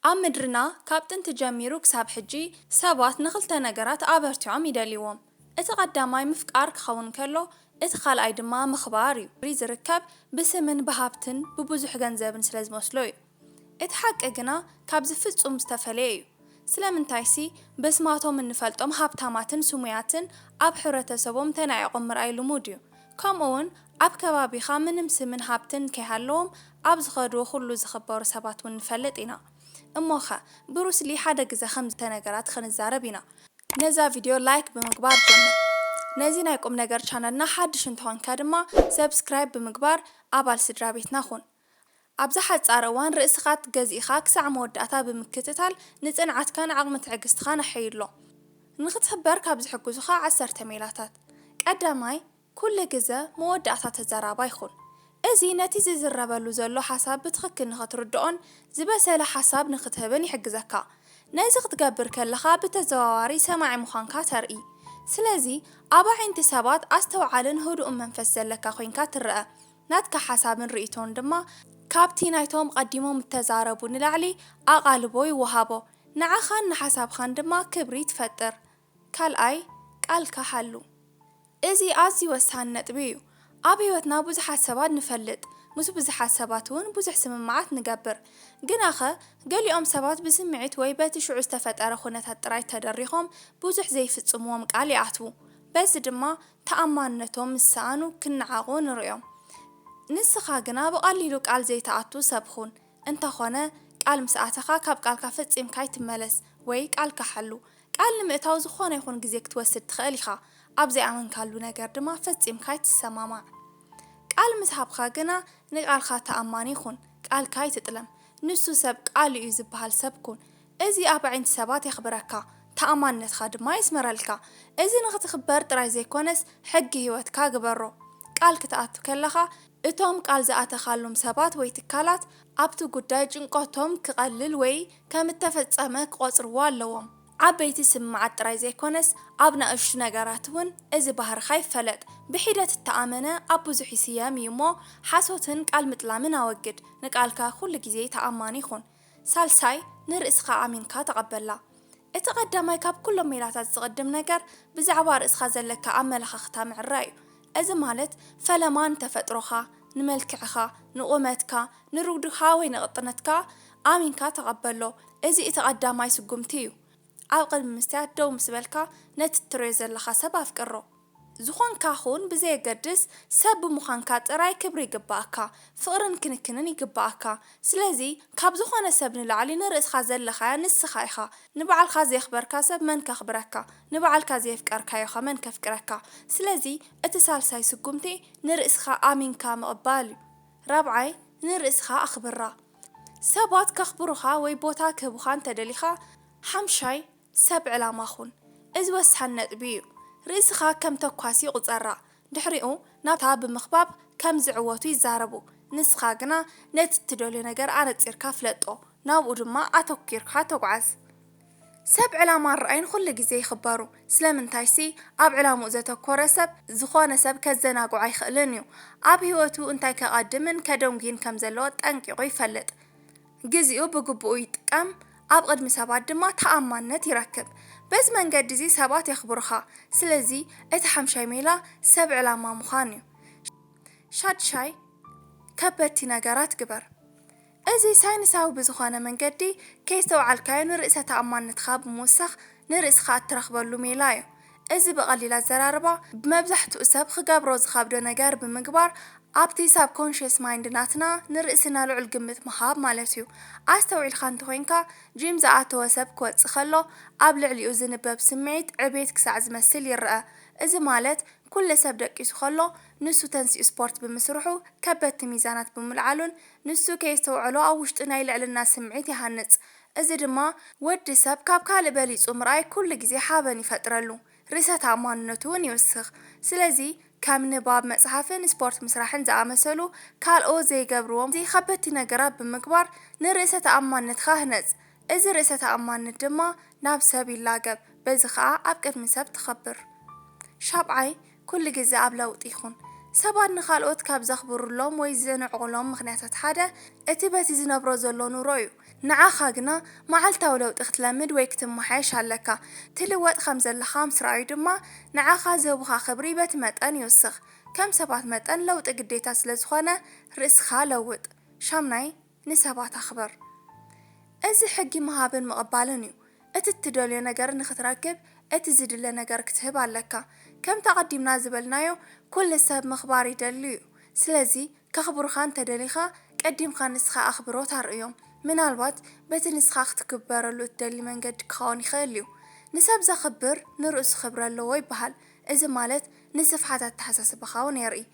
ኣብ ምድርና ካብ ጥንቲ ጀሚሩ ክሳብ ሕጂ ሰባት ንኽልተ ነገራት ኣበርቲዖም ይደልይዎም። እቲ ቀዳማይ ምፍቃር ክኸውን ከሎ፣ እቲ ካልኣይ ድማ ምኽባር እዩ። ዝርከብ ብስምን ብሃብትን ብብዙሕ ገንዘብን ስለ ዝመስሎ እዩ። እቲ ሓቂ ግና ካብዚ ፍጹም ዝተፈለየ እዩ። ስለምንታይሲ፣ በስማቶም እንፈልጦም ሃብታማትን ስሙያትን ኣብ ሕብረተሰቦም ተናዒቖም ምርኣይ ልሙድ እዩ። ከምኡ እውን ኣብ ከባቢኻ ምንም ስምን ሃብትን ከይሃለዎም ኣብ ዝኸድዎ ኩሉ ዝኽበሩ ሰባት እውን ንፈልጥ ኢና። እሞኸ ብሩስ ሊ ሓደ ግዘ ከም ዝተነገራት ክንዛረብ ኢና። ነዛ ቪድዮ ላይክ ብምግባር ጀምር። ነዚ ናይ ቁም ነገር ቻነልና ሓድሽ እንተኾንካ ድማ ሰብስክራይብ ብምግባር ኣባል ስድራ ቤትና ኩን። ኣብዛ ሓጻር እዋን ርእስኻ ገዚእኻ ክሳዕ መወዳእታ ብምክትታል ንጽንዓትካን ዓቕሚ ትዕግስትኻን ኣሐይሎ። ንኽትሕበር ካብ ዝሕግዙኻ ዓሰርተ ሜላታት። ቀዳማይ፣ ኩሉ ግዘ መወዳእታ ተዘራባይ ኩን። እዚ ነቲ ዝዝረበሉ ዘሎ ሓሳብ ብትኽክል ንኽትርድኦን ዝበሰለ ሓሳብ ንኽትህብን ይሕግዘካ። ነዚ ክትገብር ከለኻ ብተዘዋዋሪ ሰማዒ ምዃንካ ተርኢ። ስለዚ ኣብ ኣዒንቲ ሰባት ኣስተውዓልን ህዱእን መንፈስ ዘለካ ኮይንካ ትረአ። ናትካ ሓሳብን ርእይቶን ድማ ካብቲ ናይቶም ቀዲሞም እተዛረቡ ንላዕሊ ኣቓልቦ ይወሃቦ። ንዓኻን ንሓሳብኻን ድማ ክብሪ ትፈጥር። ካልኣይ፣ ቃልካ ሓሉ። እዚ ኣዝዩ ወሳኒ ነጥቢ እዩ። ኣብ ህይወትና ብዙሓት ሰባት ንፈልጥ፣ ምስ ብዙሓት ሰባት እውን ብዙሕ ስምምዓት ንገብር። ግናኸ ገሊኦም ሰባት ብስምዒት ወይ በቲ ሽዑ ዝተፈጠረ ኩነታት ጥራይ ተደሪኾም ብዙሕ ዘይፍጽምዎም ቃል ይኣትዉ። በዚ ድማ ተኣማንነቶም ምስ ሰኣኑ ክነዓቑ ንርእዮም። ንስኻ ግና ብቐሊሉ ቃል ዘይትኣቱ ሰብ ኹን። እንተኾነ፣ ቃል ምስ ኣተኻ ካብ ቃልካ ፈጺምካ ኣይትመለስ ወይ ቃልካ ሓሉ። ቃል ንምእታው ዝኾነ ይኹን ግዜ ክትወስድ ትኽእል ኢኻ። ኣብ ዘይኣመንካሉ ነገር ድማ ፈጺምካ ኣይትሰማማዕ። ቃል ምስ ሃብካ ግና ንቃልካ ተኣማኒ ኩን። ቃልካ ኣይትጥለም። ንሱ ሰብ ቃሉ እዩ ዝበሃል ሰብ ኩን። እዚ ኣብ ኣዒንቲ ሰባት የኽብረካ፣ ተኣማንነትካ ድማ የስምረልካ። እዚ ንኽትኽበር ጥራይ ዘይኮነስ ሕጊ ህይወትካ ግበሮ። ቃል ክትኣቱ ከለኻ እቶም ቃል ዝኣተኻሎም ሰባት ወይ ትካላት ኣብቲ ጉዳይ ጭንቀቶም ክቐልል ወይ ከም እተፈጸመ ክቖጽርዎ ኣለዎም። ዓበይቲ ስምምዓት ጥራይ ዘይኮነስ ኣብ ናእሽቱ ነገራት እውን እዚ ባህርኻ ይፈለጥ። ብሒደት እተኣመነ ኣብ ብዙሕ ይስየም እዩ እሞ ሓሶትን ቃል ምጥላምን ኣወግድ። ንቃልካ ኩሉ ግዜ ተኣማኒ ኩን። ሳልሳይ፣ ንርእስኻ ኣሚንካ ተቐበላ። እቲ ቀዳማይ ካብ ኩሎም ሜላታት ዝቕድም ነገር ብዛዕባ ርእስኻ ዘለካ ኣመለኻኽታ ምዕራይ እዩ። እዚ ማለት ፈለማ ንተፈጥሮኻ፣ ንመልክዕኻ፣ ንቑመትካ፣ ንርጉድካ ወይ ንቕጥነትካ ኣሚንካ ተቐበሎ። እዚ እቲ ቀዳማይ ስጉምቲ እዩ። ኣብ ቅድሚ መስትያት ደው ምስ በልካ ነቲ እትርእዮ ዘለኻ ሰብ ኣፍቅሮ። ዝኾንካ ኹን ብዘየገድስ ሰብ ብምዃንካ ጥራይ ክብሪ ይግባኣካ፣ ፍቕርን ክንክንን ይግባኣካ። ስለዚ ካብ ዝኾነ ሰብ ንላዕሊ ንርእስኻ ዘለኻያ ንስኻ ኢኻ። ንባዕልኻ ዘየኽበርካ ሰብ መን ከኽብረካ? ንባዕልካ ዘየፍቀርካዮኸ መን ከፍቅረካ? ስለዚ እቲ ሳልሳይ ስጉምቲ ንርእስኻ ኣሚንካ ምቕባል እዩ። ራብዓይ፣ ንርእስኻ ኣኽብራ። ሰባት ከኽብሩኻ ወይ ቦታ ክህቡኻ እንተደሊኻ፣ ሓምሻይ ሰብ ዕላማ ኹን። እዚ ወሳኒ ነጥቢ እዩ። ርእስኻ ከም ተኳሲ ቁጸራ። ድሕሪኡ ናብታ ብምኽባብ ከም ዝዕወቱ ይዛረቡ። ንስኻ ግና ነቲ እትደልዮ ነገር ኣነጺርካ ፍለጦ። ናብኡ ድማ ኣተኲርካ ተጓዓዝ። ሰብ ዕላማ ርኣይን ኩሉ ግዜ ይኽበሩ። ስለምንታይሲ ኣብ ዕላምኡ ዘተኮረ ሰብ ዝኾነ ሰብ ከዘናግዖ ኣይኽእልን እዩ። ኣብ ህይወቱ እንታይ ከቐድምን ከደንጉይን ከም ዘለዎ ጠንቂቑ ይፈልጥ። ግዜኡ ብግቡኡ ይጥቀም፣ ኣብ ቅድሚ ሰባት ድማ ተኣማንነት ይረክብ። በዚ መንገዲ እዚ ሰባት የኽብሩኻ። ስለዚ እቲ ሓምሻይ ሜላ ሰብ ዕላማ ምዃን እዩ። ሻድሻይ ከበድቲ ነገራት ግበር። እዚ ሳይንሳዊ ብዝኾነ መንገዲ ከይስተውዓልካዮ ንርእሰ ተኣማንነትኻ ብምውሳኽ ንርእስኻ እትረኽበሉ ሜላ እዩ። እዚ ብቐሊል ኣዘራርባ ብመብዛሕትኡ ሰብ ክገብሮ ዝኸብዶ ነገር ብምግባር ኣብቲ ሳብኮንሽስ ማይንድ ናትና ንርእስና ልዑል ግምት ምሃብ ማለት እዩ። ኣስተውዒልካ እንተኾይንካ ጂም ዝኣተወ ሰብ ክወጽእ ከሎ ኣብ ልዕሊኡ ዝንበብ ስምዒት ዕቤት ክሳዕ ዝመስል ይረኣ። እዚ ማለት ኩሉ ሰብ ደቂሱ ከሎ ንሱ ተንሲኡ ስፖርት ብምስርሑ ከበድቲ ሚዛናት ብምልዓሉን ንሱ ከየስተውዐሎ ኣብ ውሽጡ ናይ ልዕልና ስምዒት ይሃንጽ። እዚ ድማ ወዲ ሰብ ካብ ካልእ በሊጹ ምርኣይ ኩሉ ግዜ ሓበን ይፈጥረሉ። ርእሰ ተኣማንነቱ እውን ይውስኽ። ስለዚ ከም ንባብ መጽሓፍን ስፖርት ምስራሕን ዝኣመሰሉ ካልኦት ዘይገብርዎም ከበድቲ ነገራት ብምግባር ንርእሰ ተኣማንነትካ ህነጽ። እዚ ርእሰ ተኣማንነት ድማ ናብ ሰብ ይላገብ፣ በዚ ኸኣ ኣብ ቅድሚ ሰብ ትኸብር። ሻብዓይ፣ ኩሉ ግዜ ኣብ ለውጢ ይኹን። ሰባት ንኻልኦት ካብ ዘኽብሩሎም ወይ ዝንዕቑሎም ምኽንያታት ሓደ እቲ በቲ ዝነብሮ ዘሎ ኑሮ እዩ። ንዓኻ ግና መዓልታዊ ለውጢ ክትለምድ ወይ ክትመሓየሽ ኣለካ። ትልወጥ ከም ዘለኻ ምስ ረኣዩ ድማ ንዓኻ ዝህቡኻ ክብሪ በቲ መጠን ይውስኽ። ከም ሰባት መጠን ለውጢ ግዴታ ስለ ዝኾነ ርእስኻ ለውጥ። ሻምናይ፣ ንሰባት ኣኽብር። እዚ ሕጊ ምሃብን ምቕባልን እዩ። እቲ እትደልዮ ነገር ንኽትረክብ እቲ ዝድለ ነገር ክትህብ ኣለካ። ከምቲ ኣቐዲምና ዝበልናዮ ኩሉ ሰብ ምኽባር ይደሊ እዩ። ስለዚ ከኽብሩኻ እንተደሊኻ ቀዲምካ ንስኻ ኣኽብሮት ኣርእዮም። ምናልባት በቲ ንስኻ ክትክበረሉ እትደሊ መንገዲ ክኸውን ይኽእል እዩ። ንሰብ ዘኽብር ንርእሱ ክብሪ ኣለዎ ይበሃል። እዚ ማለት ንስፍሓት ኣተሓሳስባኻ እውን የርኢ።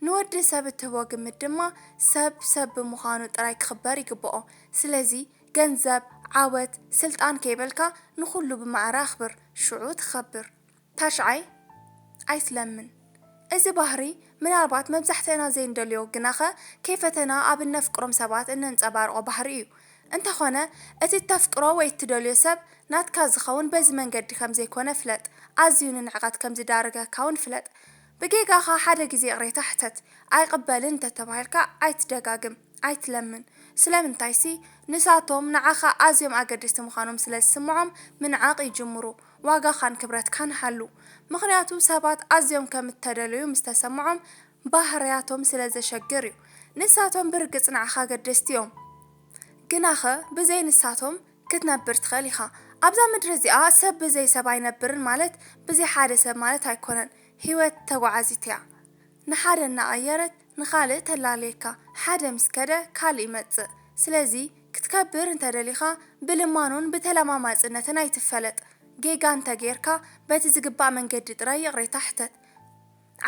ንወዲ ሰብ እትህቦ ግምት ድማ ሰብ ሰብ ብምዃኑ ጥራይ ክኽበር ይግብኦ። ስለዚ ገንዘብ፣ ዓወት፣ ስልጣን ከይበልካ ንኹሉ ብማዕረ ኣኽብር፣ ሽዑ ትኸብር። ታሽዓይ፣ ኣይትለምን። እዚ ባህሪ ምናልባት መብዛሕትእና ዘይንደልዮ ግናኸ ከይፈተና ኣብ እነፍቅሮም ሰባት እነንጸባርቖ ባህሪ እዩ። እንተኾነ እቲ እተፍቅሮ ወይ እትደልዮ ሰብ ናትካ ዝኸውን በዚ መንገዲ ከም ዘይኮነ ፍለጥ። ኣዝዩ ንንዕቐት ከም ዝዳርገካ እውን ፍለጥ። ብጌጋኻ ሓደ ግዜ ይቕሬታ ሕተት። ኣይቕበልን እንተተባሂልካ ኣይትደጋግም፣ ኣይትለምን። ስለምንታይሲ ንሳቶም ንዓኻ ኣዝዮም ኣገደስቲ ምዃኖም ስለ ዝስምዖም ምንዓቕ ይጅምሩ። ዋጋኻን ክብረትካን ሓሉ። ምኽንያቱ ሰባት ኣዝዮም ከም እተደለዩ ምስ ተሰምዖም ባህርያቶም ስለ ዘሸግር እዩ። ንሳቶም ብርግጽ ንዓኻ ኣገደስቲ እዮም። ግናኸ ብዘይ ንሳቶም ክትነብር ትኽእል ኢኻ። ኣብዛ ምድሪ እዚኣ ሰብ ብዘይ ሰብ ኣይነብርን ማለት ብዘይ ሓደ ሰብ ማለት ኣይኮነን። ህይወት ተጓዓዚት እያ። ንሓደ እናቐየረት ንኻልእ ተላልየካ። ሓደ ምስ ከደ ካልእ ይመጽእ። ስለዚ ክትከብር እንተደሊኻ ብልማኖን ብተለማማጽነትን ኣይትፈለጥ። ጌጋ እንተጌርካ በቲ ዝግባእ መንገዲ ጥራይ ይቕሬታ ሕተት።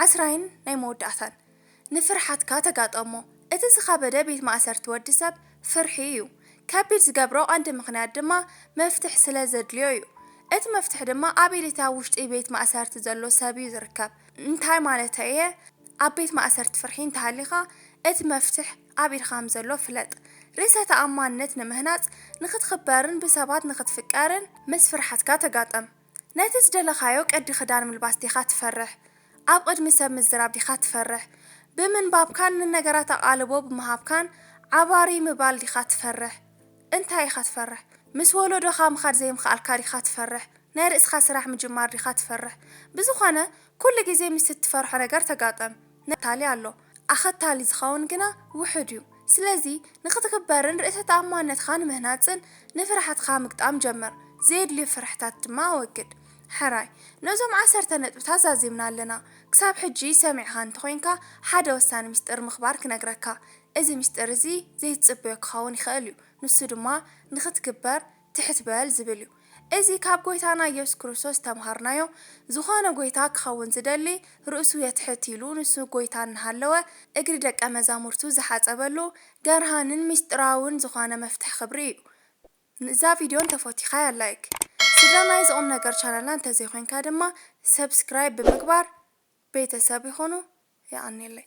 ዓስራይን ናይ መወዳእታን፣ ንፍርሓትካ ተጋጠሞ። እቲ ዝኸበደ ቤት ማእሰርቲ ወዲ ሰብ ፍርሒ እዩ። ከቢድ ዝገብሮ ቀንዲ ምኽንያት ድማ መፍትሕ ስለ ዘድልዮ እዩ። እቲ መፍትሕ ድማ ኣብ ኢድ እቲ ኣብ ውሽጢ ቤት ማእሰርቲ ዘሎ ሰብ እዩ ዝርከብ። እንታይ ማለተይ እየ? ኣብ ቤት ማእሰርቲ ፍርሒ እንተሃሊኻ እቲ መፍትሕ ኣብ ኢድኻ ከም ዘሎ ፍለጥ። ርእሰ ተኣማንነት ንምህናጽ፣ ንኽትኽበርን ብሰባት ንኽትፍቀርን ምስ ፍርሓትካ ተጋጠም። ነቲ ዝደለኻዮ ቀዲ ክዳን ምልባስ ዲኻ ትፈርሕ? ኣብ ቅድሚ ሰብ ምዝራብ ዲኻ ትፈርሕ? ብምንባብካን ንነገራት ኣቓልቦ ብምሃብካን ዓባሪ ምባል ዲኻ ትፈርሕ? እንታይ ኢኻ ትፈርሕ? ምስ ወለዶኻ ምኻድ ዘይምኽኣልካ ዲኻ ትፈርሕ? ናይ ርእስኻ ስራሕ ምጅማር ዲኻ ትፈርሕ? ብዝኾነ፣ ኩሉ ግዜ ምስ እትፈርሖ ነገር ተጋጠም። ነታሊ ኣሎ። ኣኸታሊ ዝኸውን ግና ውሑድ እዩ። ስለዚ ንኽትክበርን ርእሰ ተኣማንነትኻ ንምህናጽን ንፍርሓትካ ምግጣም ጀምር። ዘየድልዩ ፍርሕታት ድማ ኣወግድ። ሕራይ፣ ነዞም ዓሰርተ ነጥብታት ዛዚምና ኣለና። ክሳብ ሕጂ ሰሚዕኻ እንተኾይንካ፣ ሓደ ወሳኒ ምስጢር ምኽባር ክነግረካ። እዚ ምስጢር እዚ ዘይትጽበዮ ክኸውን ይኽእል እዩ። ንሱ ድማ ንኽትግበር ትሕት በል ዝብል እዩ። እዚ ካብ ጎይታና ኢየሱስ ክርስቶስ ዝተምሃርናዮ። ዝኾነ ጎይታ ክኸውን ዝደሊ ርእሱ የትሕት ኢሉ፣ ንሱ ጎይታ እናሃለወ እግሪ ደቀ መዛሙርቱ ዝሓጸበሉ ገርሃንን ምስጢራውን ዝኾነ መፍትሕ ክብሪ እዩ። እዛ ቪድዮ እንተፈቲኻያ ላይክ፣ ስድራ ናይዚ ቁም ነገር ቻነልና እንተዘይኮንካ ድማ ሰብስክራይብ ብምግባር ቤተሰብ ይኾኑ። የቐንየለይ።